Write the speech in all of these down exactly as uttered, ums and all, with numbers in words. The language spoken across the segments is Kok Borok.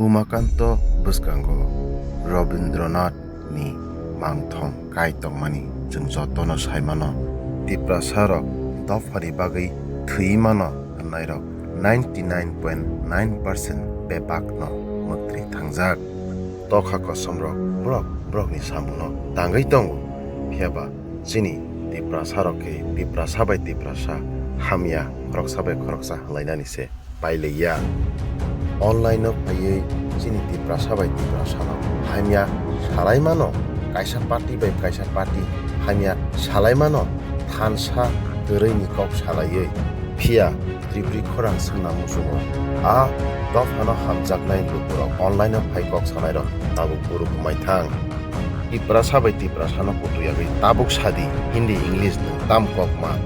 Umakanto bwskango Rabindranath ni mangthong kai tongmani chwng jotono saimano. Tiprasa rok dophani bagwi thwi mano hwnnairok ninety nine point nine percent bebakno mwktwi thangjak. Tokha kosom rok borok borokni samungno tangwi tongo, phiyaba chini Tiprasa rok khe Tiprasa bai Tiprasa hamya, khoroksa bai khoroksa hwnlainani se pailaiya. Online-o phaiwi chini Tiprasa bai Tiprasano hamya salaimano, kaisa party bai kaisa party hamya salaimano thansa kwrwini kok salaiwi. Phiya Tripuri khorang swngna muchungo. A dophano hamjaknai lukurok online-o phai kok salairok tabuk buruk wngmai thang. Tiprasa bai Tiprasano kutu yagwi tabuk sadi, Hindi, English nwng tam kok man.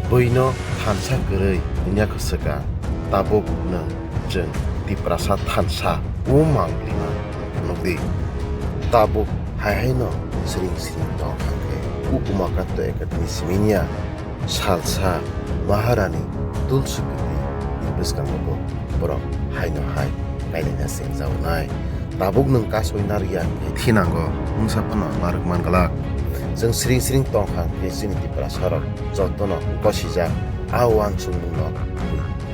Buino thansa kwrwi wngya khe swkang, tabuk nwng chwng Tiprasa thansa o mang bwlwino phunukdi. Tabuk hai haino siring siring tong kha khe, o Umakanto Academy siminya salsa Maharani Tulsi Bidhi ni bwskango bo borok haino hai kailina chengjaonai. Tabuk nwng kasoi narwkya khe thinango, wngsa phano narwk man glak. Chwng siring siring tong kha khe chini Tiprasa rok jotono gosijak a uansukmungno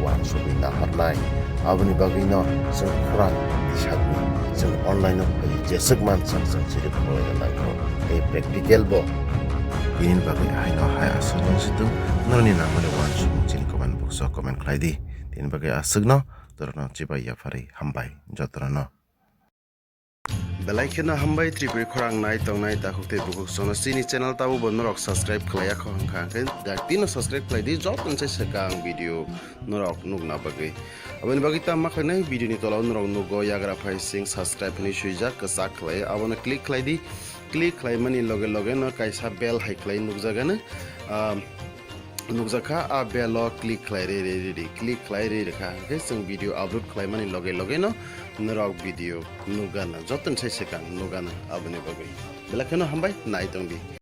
uansugwi naharnai. Aboni bagwino chwng khorang tisakni chwng online-o phaiwi jeswk mansak chwng chiri phunukna nangkho. Tei practical bo. Bini bagwi haino hai aswk wng si thung, norokni nangmani uansukmung chini comment box-o comment khlai di. Tini bagwi aswkno, norokno chibai yapharwi hambai jotono. Belai kheno hambai Tripuri khorang nai tongnai takhuk tei bukhuk songno chini channel tabukbo norok subscribe khlaiya kho hwnkha hwnkhe daktino subscribe khlai di, jotono se swkang video norok nukna bagwi. Aboni bagwi tamo khlainai video ni tola o norok nugo yagra phai sing subscribe hinwi swijak kwchak khlai, abono click khlai di. Click khlaimani loge loge no kaisa bell hai khlai nukjagano. Ah, nukjakha, a bell o click khlai re re re re, click khlai re re kha, hwnkhe chwng video upload khlaimani loge loge no norok video nukgana, jotono sai swkang nukgana. Aboni bagwi belai kheno hambai, nai tong di.